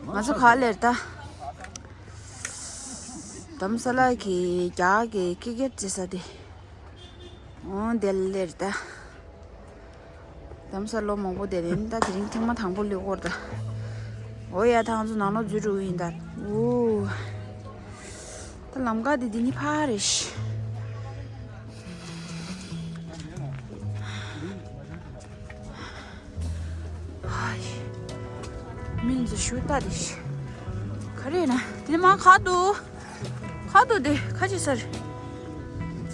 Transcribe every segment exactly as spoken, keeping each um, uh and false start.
ང་ཚོ་ག་ལེར་ད། དྷ་རམ་ས་ལ་གི་རྒྱ་གར་གི་ཀི་ཀེ་ཊི་རྩེ་ས་དེ། འོ་དེ་ལེར་ད། དྷ་རམ་ས་ལ་ལོ་མང་པོ་བསྡད་ཡིན་ད། དེ་རིང་ཐེངས་མ་དང་པོ་སླེབས་ཀྱི་ཡོད་རེད་ད། འོ་ཡ། ད་ང་ཚོ་ནང་ལོགས་འཛུལ་འགྲོ་གི་ཡིན་ད། འོ། ད་ལམ་ཁ་དེ་འདི་ནི་ཕར་རེད་ཤག། ཧའི། མི་འདི་ཤུ་ལྟ་དེ་ཤི། ག་རེ་ཡིན་ན་དེ་མ་ཁ་དུ། ཁ་དུ་དེ་ཁ་ཅི་སར།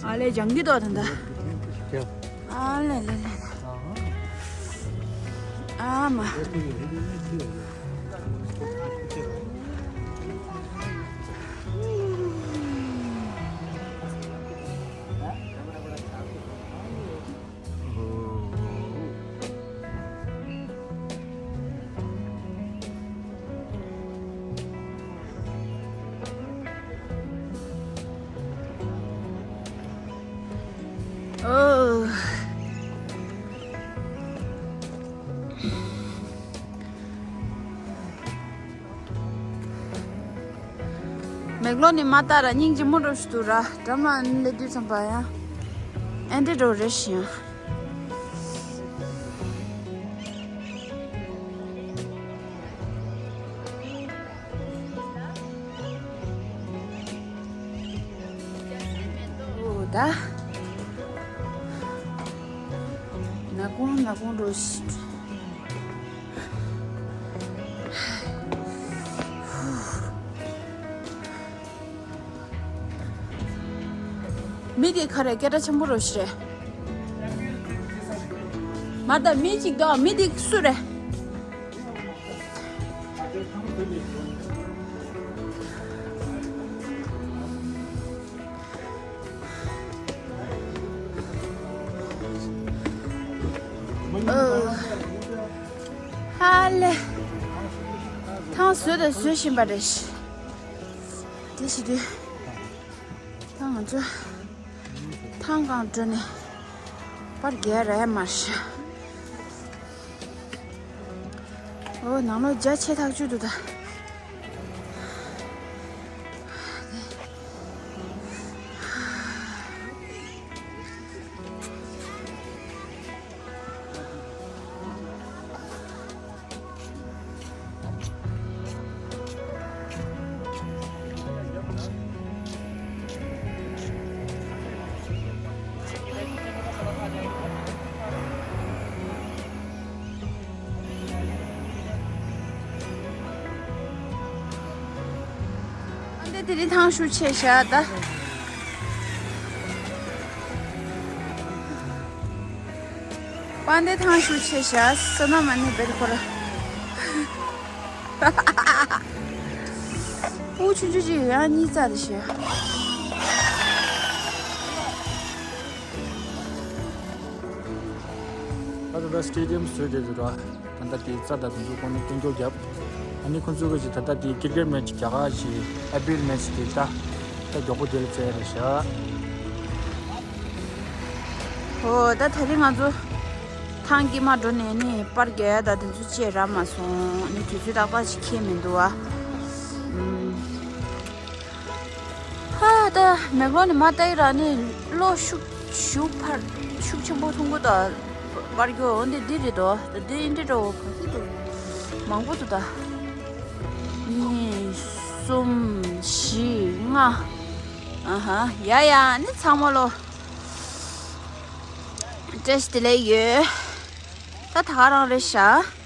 ཨ་ལེ་ལྗང་གི་དོ་ད་ད། ཨ་ལེ་ལེ་ལེ་ལེ། ཨ་མ། ཨོ། མེག་ལོ་ནི་མ་ལྟ་ར་སྙིང་རྗེ་མོ་འགྲོ་ཞིག་འདུག་ར། འགྲམ་ལ་སླེབས་དུས་ཙམ་པ་ཡང་ཨེ་འདྲ་འགྲོ་རེ་ཞིག་ཡང་། ཨོ་ད། ནག་ཁུང་ནག་ཁུང་འགྲོ་ཞིག། མི་དེ་ག་རེ་སྐད་གྲགས་ཆེན་པོ་རོ་ཞིག་རེད། མ་ད་མི་གཅིག་དོ། མི་དེ་སུ་རེད། ཨོ། ཧ་ལེ། ཐང་བཟོས་དང་བཟོ་བཞིན་པ་རེད། དེ་བྱེད་དུས། ད་ང་ཚོ་ཐང་སྒང་འགྲོ་ནས་པར་རྒྱག་ར་ཡ་མ་ཤ། ཨོ་ནང་ལོགས་རྒྱ་ཆེ་ཐག་ཆོད་འདུག་ད། ཨ་འདི་དེ་རིང་ཐང་ཤུགས་ཆེ་ཤག་ད། པ་འདི་ཐང་ཤུགས་ཆེ་ཤག་བསོད་ནམས་མ་ནི་བེར་ཁོ་ར། ཨུ་ཆུང་ཆུང་ཅིག་ཡང་གཉིས་རྩ་དེ་ཤག། ད་ད་ལྟ་སི་ཊེ་ཌི་ཡམ་བཟོས་བསྡད་འདུག་ར། ད་ལྟ་དེ་རྩ་དང་དེ་ཚོ་ཁོང་ནས་སྟོན་སྐྱོར་བརྒྱབ། ཨ་ནི་ཁོང་ཚོ་གི་ཞིག་ད་ལྟ་དེ་ཀིར་ཀེཊ་མེ་ཆི་རྒྱ་གར་ཞིག་ཨ་པིལ་མེ་ཆི་དེ་ད་ད་མགྱོགས་པོ་དེ་ལ་བཙལ་རེད་ཤག། ཨོ་ད་དེ་རིང་ང་ཚོ་ཐང་དཀྱིལ་མ་འགྲོ་ནས་ནི་པར་རྒྱག་ཡ་ད་དེ་ཚོ་བཅད་རག་མ་སོང་། ནི་དུས་ཚོད་ཏག་ཏག་ཅིག་ཁེལ་མི་འདུག་ཨ། ཨུམ། ཧ་ད་མེག་ལོ་ནི་མ་ལྟ་ཡི་ར་ནི་གློག་ཤུགས་ཤུགས་འཕར་ཤུགས་ཆེན་པོ་ཐོན་གོ་ད་པར་རྒྱུ་འོ་འདི་འདི་རེད་དོ། ད་འདི་འདི་འདྲ་བོ་ག་ཚོད་འདུག་མང་པོ་འདུག་ད། གཉིས་གསུམ་བཞི་ལྔ། ཨ་ཧ་ཡ་ཡ་ནི་ཚང་མ་ལོ། བཀྲ་ཤིས་བདེ་ལེགས་ཡོད། ད་ད་ག་རང་རེད་ཤག།